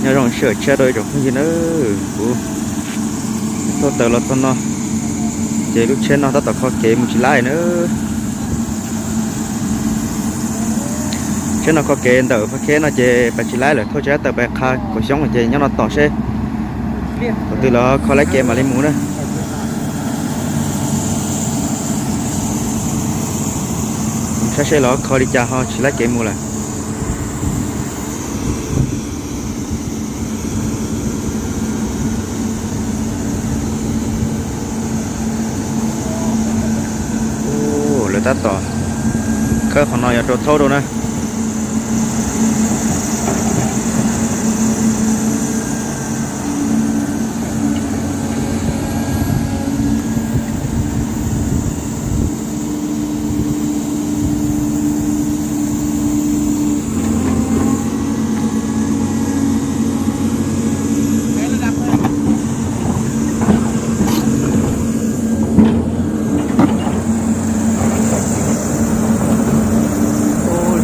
Nyob zoo sij hawm tshiab rau ib tsoom phooj ywg nawb, kuv thauj taws los txog no, ces lub tsheb no tab tom kho kev mus tsis laib na. Tsheb no kho kev ntawm Pha Kheb no ces pais tsis laib lawm, thauj tsis laib taws pais qha Kaum Xyoob ces nyob no tos seb thaum twg lawv kho laib kev mam li mus na. Saib seb lawv kho li cas ho tsis laib kev mus lawm. Lawv tab tom khawb qhov no yog rau thaub rau na.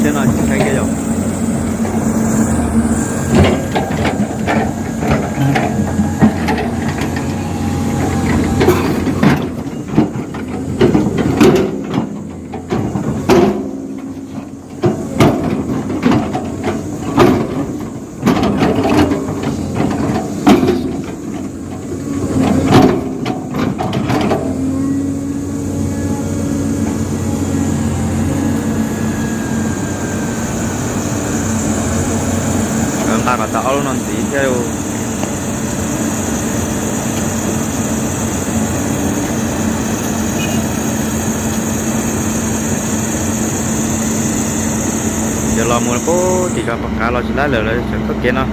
Tsheb no tsis saib kiag yom. Nqa kom tau ob lub no ntxiv thiab. Ces los mus pub tim zos Pov Qav los tsis laib lawm, lawv tseem khawb kev no.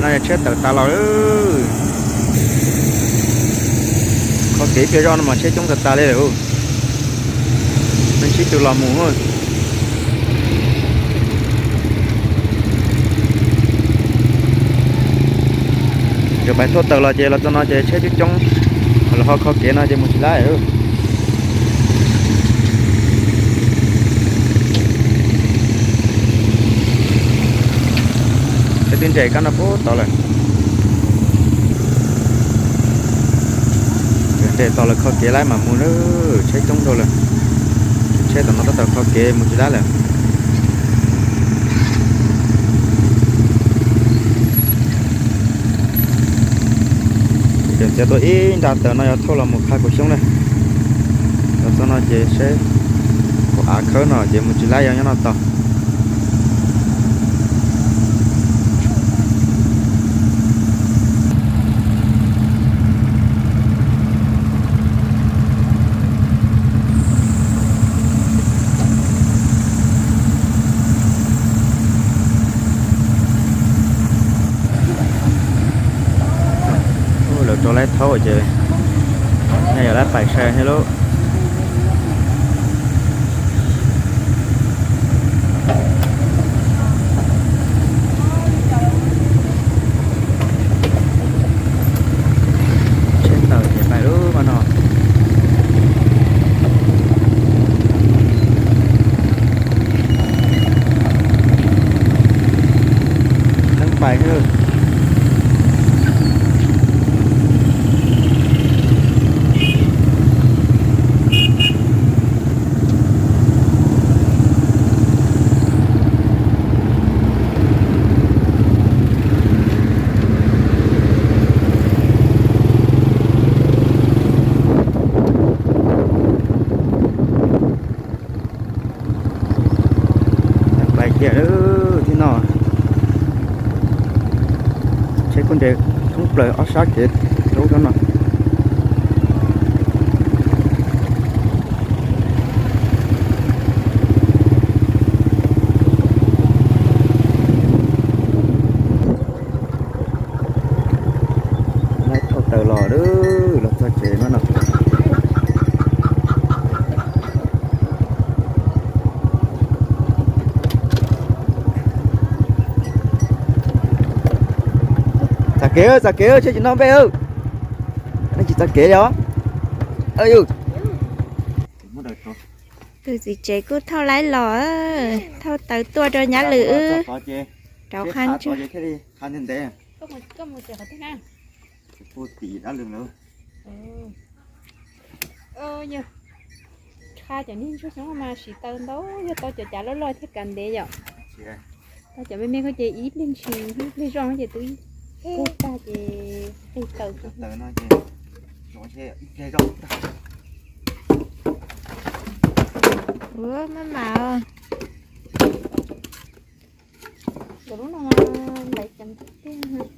Tsheb tawm tas los lawm. Qhov kev pliag zoj no mas tsheb coob tag tas li lawm. Neeg sib tw los mus. Tseem pais thauj taws los ces los txog no ces tsheb coob coob, los ho kho kev no ces mus tsis laib. Tsheb twb nres kab no puag tod lawm. Nres tos lawv kho kev laib mam mus na, tsheb coob dhau lawm. Tsheb tom no tab tom kho kev mus tsis laib lawm. Tseem txiav tau ib nra taws no yuav thauj los mus qha kuv xyoob na. Los txog no ces seb, kuv av khawb no ces mus tsis laib, yog nyob no tos. Lawv rau laib thaub ces nej yog laib pais sai thiab lub. Tsheb tawm ces pais lub no. Teeb pais thiab. Pais kiag lawm thiab no. Tsheb kuj nres thoob plaws ob sab kev rau no. Laib thauj taws los, los txog tsev no no. Txav kev, txav kev, tsheb tsis noj npej. Nej tsis txav kev os. Tus txiv tsev kuj thauj laib los, thauj taws tuaj rau nyab lwm wb rauv qha ntsuag. Qha cov niag ntsuag xyoob mas siv taws ntau, yog tau cov cav loj loj thiaj kav ntev yom. Tau cov me me ko ces ib pliag ntshis ib pliag zoj ces twb kub tag ces qig taws. Ua maj mam os. Cov lub no ntais ceev tiag.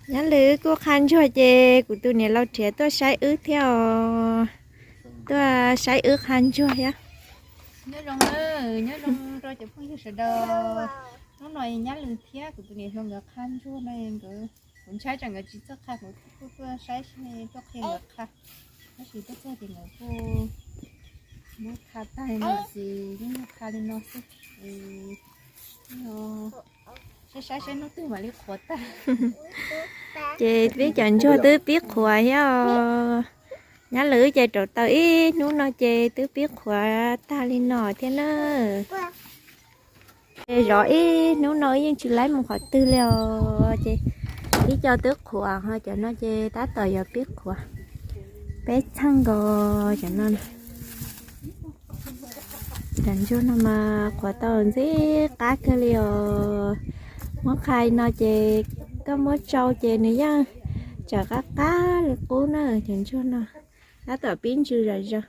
Nyab lwm kuj qha ntsuag ces kuv tus niam laus nrhiav tuaj saib wb thiab os. Tuaj saib wb qha ntsuag thiab. Nyob zoo, nyob zoo rau cov phooj ywg sawv daws. Hnub no nyab lwm thiab kuv tus niam hluas nkawd qha ntsuag no nkawd, kuv ntshai tsam nkawd tsis txawj qha, kuv kuj tuaj saib, tuaj qhia nkawd qha. Tab sis tuaj txog ces nkawd kuj muab qha tag li no, ces yeej yog qha li no xwb. Saib saib seb hnub twg mam li qhuav tag. Ces peb cov ntsuag twb pib qhuav thiab os. Nyab lwm ces rauv taws ib hnub no ces twb pib qhuav tag li no thiab na. Ces zov ib hnub no yeej tsis laib mus qhov twg li os. Ces ib co twb qhuav ho cov no ces tab tom yuav pib qhuav. Peb txheej nkaus cov no. Cov ntsuag no mas qhuav tau ntxim qab kawg li os. Muab qha li no ces koj muab tsau ces nws yeej tseem qab qab li qub na cov ntsuag no. Tab tom pib ntsws zom zaws.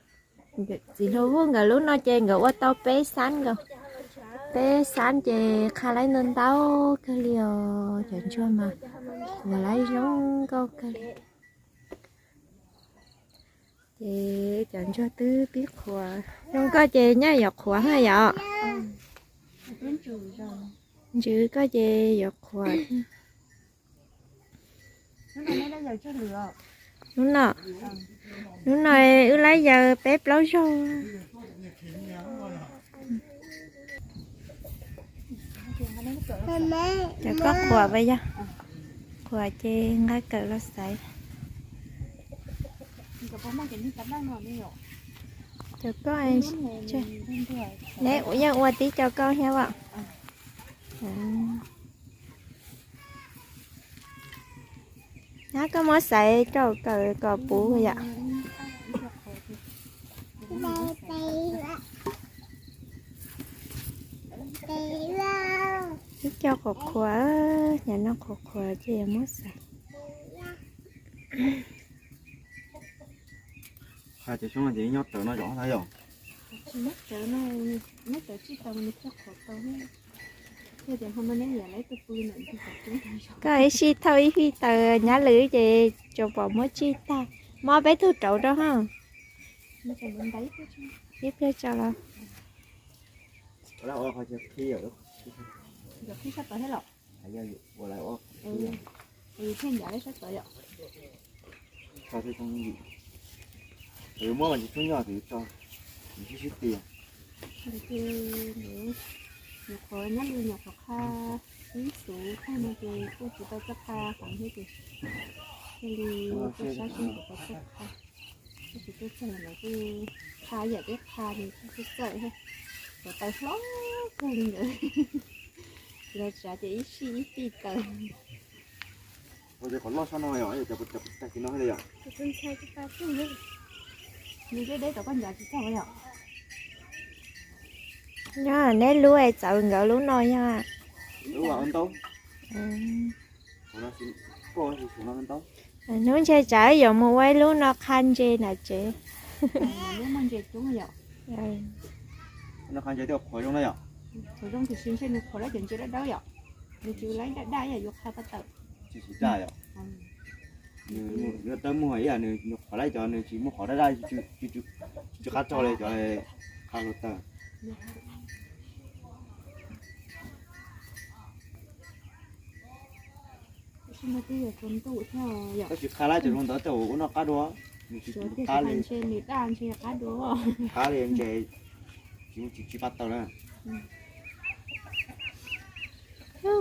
Txiv hluas Vuj nkawd lub no ces nkawd ua tau peb xab nkaus. Peb xab ces qha laib ntau ntau kawg li os. Cov ntsuag mas qhuav laib zoo nkauj kawg li. Ces cov ntsuag twb pib qhuav. Zoo koj ces nyaj yuav qhuav haj yom? Ntsws koj ces yuav qhuav. Hnub no, hnub no wb laib yaws peb plaub zaug. Cov koj qhuav pas yog? Qhuav ces nqa kawm los xaiv. Cov koj, neb yeej ua tib cov koj thiab as? Nyab koj muab xaiv rau kawm kom puv yom. Ib co qhuav qhuav, cov no qhuav qhuav ces yuav muab xaiv. Qha cov xyoob no ces nyob rawv no zov na yom? Koj ib sij thauj ib fij taws nyab lwm ces tsuas pom muab tsij tag. Mob peb tug rauv rau ha. Ib pliag tso los. Muab mas tsis tshua nyuaj, sib sib tias. Nyuam qhuav nyab lwm nyuam qhuav qha ib xuv tag no ces kuj tsis tau txawj qha heev thiab ces thiaj li tuaj saib seb puas tau txawj qha. Tab sis tuaj txog lawm kuj qha yam peb qha ces kuj txawj txawj thiab. Cov taws hlob kawg li ntawd. Tsis los tsav ces ib sij ib fij taws. Ua cov qhov loj sab no yom, cov tag kis no thiab yom? Nws deb deb tom koj ncav tsis txog yom? Nyob neb lub es txawv nkawd lub no yog? Lub ua ntau. Hnub ntshe tsam yuav mus ua ib lub no qha ntses nram tsev. Nws muaj ntses coob yom? No qha ntses thiaj qhuav zoo na yom? Qhuav zoo tiam sis ntshe nws qhuav lawm cov ntses dawb dawb yom? Nws tsis laib daj daj ib yam yus qha tau tawm. Tsis tsis daj yom? Nws tawb muag ib yam nws qhuav laib cov nws tsis muaj qhuav daj daj, tsis qab tso li cov qha hluav taws. Tab sis qha laib cov zoo ntawd tej ua noj qab dua, nws tsis qab li, qab li ntses tsis tsis pab tau na.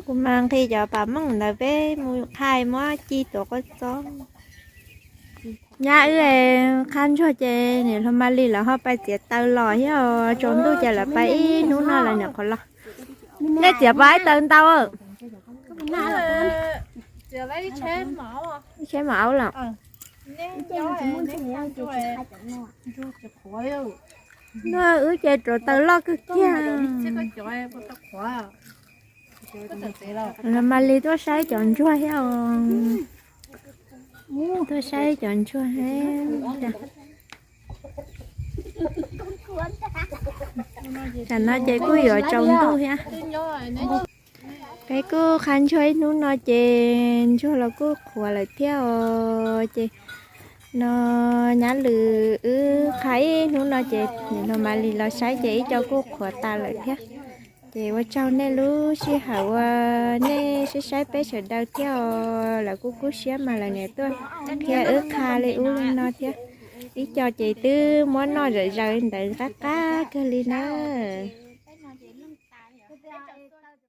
Kuv mas nqhis cov pam meej ntawd peb mus qha muab ci tuav kua txob. Nyab wb qha ntsuag ces niam hluas Malis lawv ho pais txiav taws los thiab, tsaus ntuj ces lawv pais ib hnub no lawv nyuam qhuav los. Nej txiav pab ib taws ntau? Tsheb mos aub los. No wb ces rauv taws loj kawg kiag. Los Malis tuaj saib cov ntsuag thiab os. Tuaj saib cov ntsuag thiab. Tam no ces kuj yuav tsaus ntuj thiab. Peb kuj qha ntsuag ib hnub no ces ntsuag los kuj qhuav lawm thiab os. Ces no nyab lwm wb qha ib hnub no ces niam hluas Malis los saib ces ib co kuj qhuav tas lawm thiab. Ces ua tsaug nej lub sij hawm uas nej saib saib peb sawv daws thiab os. Lawv kuj kub siab mas lawv niam tuaj thiab wb qha li ub li no thiab. Ib co ces twb muab noj zom zaws ntawd qab qab kawg li na.